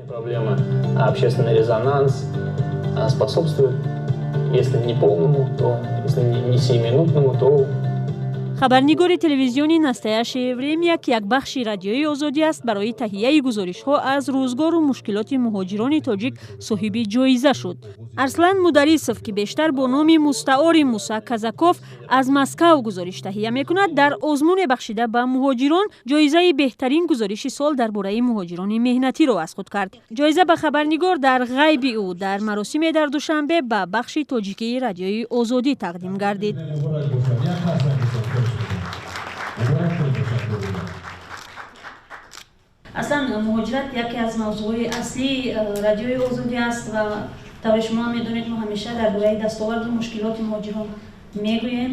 Проблемы, общественный резонанс способствует, если не полному, то если не сиюминутному, то Хабарнигори телевизиони «Настоящее время», ки як бахши Радиои Озодӣ аст, барои таҳияи гузоришҳо аз рӯзгору мушкилоти муҳоҷирони тоҷик соҳиби ҷоиза шуд. Арслан Мударисов, ки бештар бо номи мустаори Муса Казаков аз Москав гузориш таҳия мекунад, дар озмуне бахшида ба муҳоҷирон ҷоизаи беҳтарин гузориши сол дар бораи муҳоҷирони меҳнатиро аз худ кард. Ҷоиза ба хабарнигор дар ғайби ӯ дар маросиме дар Душанбе ба бахши тоҷикии Радиои Озодӣ тақдим гардид. Аслан муҳоҷират яке аз мавзӯъҳои аслии Радиои Озодӣ аст ва тавре шумо медонед, мо ҳамеша дар бораи дастоварду мушкилоти муҳоҷирон мегӯем.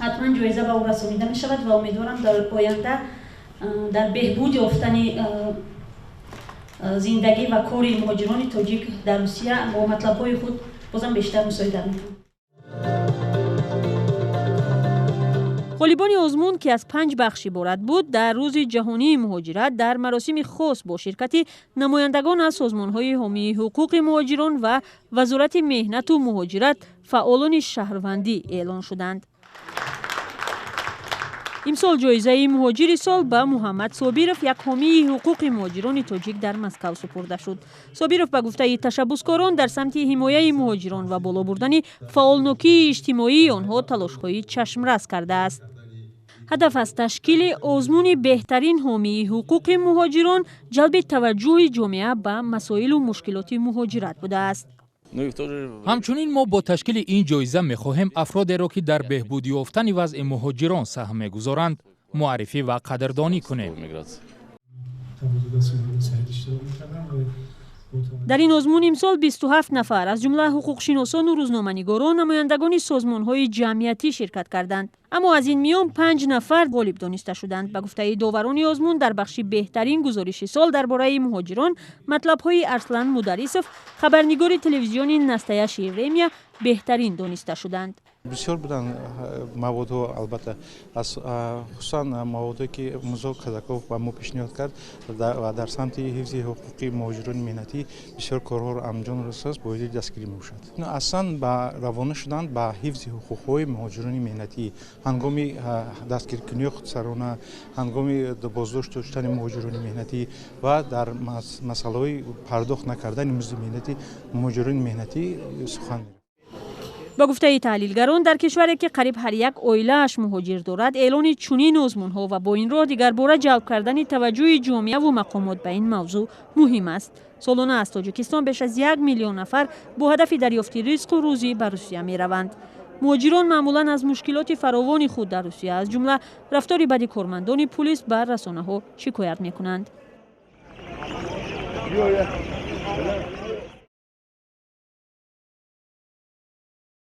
Ҳатман ҷоиза ба ӯ расонида мешавад ва умедворам, дар оянда дар беҳбуд ёфтани зиндагӣ ва кори муҳоҷирони тоҷик дар Русия бо матлабҳои худ бозам бештар мусоидат мекунад. Ғолибони озмун, ки аз панҷ бахш иборат буд, дар Рӯзи ҷаҳонии муҳоҷират дар маросими хос бо ширкати намояндагон аз созмонҳои ҳомии ҳуқуқи муҳоҷирон ва Вазорати меҳнату муҳоҷират фаъолони шаҳрвандӣ эълон шуданд. Имсол ҷоизаи муҳоҷири сол ба Муҳаммад Собиров, як ҳомии ҳуқуқи муҳоҷирони тоҷик дар Москав, супурда шуд. Собиров, ба гуфтаи ташаббускорон, дар самти ҳимояи муҳоҷирон ва боло бурдани фаъолнокии иҷтимоии онҳо талошҳои чашмрас кардааст. Ҳадаф аз ташкили озмуни беҳтарин ҳомии ҳуқуқи муҳоҷирон ҷалби таваҷҷӯҳи ҷомеа ба масоилу мушкилоти муҳоҷират будааст. Ҳамчунин мо бо ташкили ин ҷоиза мехоҳем афродеро, ки дар беҳбуд ёфтани вазъи муҳоҷирон саҳм мегузоранд, муаррифӣ ва қадрдонӣ кунем. Дар ин озмун имсол 27 нафар, аз ҷумла ҳуқуқшиносону рӯзноманигорон, намояндагони созмонҳои ҷамъиятӣ ширкат карданд, аммо аз ин миён панҷ нафар ғолиб дониста шуданд. Ба гуфтаи доварони озмун, дар бахши беҳтарин гузориши сол дар бораи муҳоҷирон матлабҳои Арслан Мударисов, хабарнигори телевизиони «Настоящее время», беҳтарин дониста шуданд. Бисёр буданд маводҳо, албатта, хусусан маводҳое, ки Музо Казаков ба мо пешниҳод кард ва дар самти ҳифзи ҳуқуқи муҳоҷирони меҳнатӣ бисёр корҳоро анҷом расост, боиси дастгирӣ мебошад. Аслан ба равона шуданд ба ҳифзи ҳуқуқҳои муҳоҷирони меҳнатӣ ҳангоми дастгиркунии худсарона, ҳангоми боздошт доштани муҳоҷирони меҳнатӣ ва дар масъалаҳои пардохт накардани музди меҳнати муҳоҷирони меҳнатӣ сухан. Ба гуфтаи таҳлилгарон, дар кишваре, ки қариб ҳар як оилааш муҳоҷир дорад, эълони чунин озмунҳо ва бо ин роҳ дигарбора ҷалб кардани таваҷҷӯҳи ҷомеаву мақомот ба ин мавзӯъ муҳим аст. Солона аз Тоҷикистон беш аз 1 миллион нафар бо ҳадафи дарёфти ризқу рӯзӣ ба Русия мераванд. Муҳоҷирон маъмулан аз мушкилоти фаровони худ дар Русия, аз ҷумла рафтори бади кормандони пулис, ба расонаҳо шикоят мекунанд.